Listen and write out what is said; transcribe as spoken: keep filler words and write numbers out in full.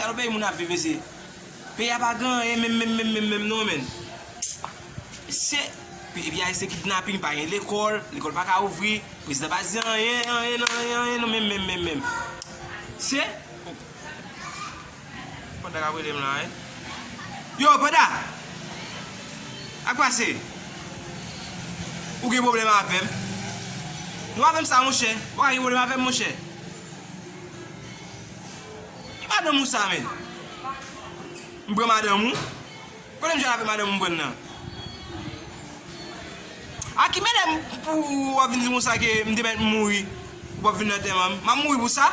Nan peyi moun ap viv, mesye. Peyi a pa gen anyen menm, menm, menm, menm, menm, non, menm. Se, peyi a se kidnaping, pa gen lekòl, lekòl pa ka ouvri, prezidan pa di anyen, anyen, non, anyen, anyen, non, menm, menm, menm, menm. Se, Panda k ap rele m la, wi. Yo, Panda! Ak pase? Ou gen pwoblèm avè m? Nou avè m sa, monchè. Ou pa gen pwoblèm avè m, monchè. Ki madanm ou sa, menm? M pran madanm ou? Kote m jwenn avè madanm ou m pran nan? A ki madanm pou w ap vin di konsa ke m te mèt mouri, ou p ap vin nan antèman m? M ap mouri pou sa?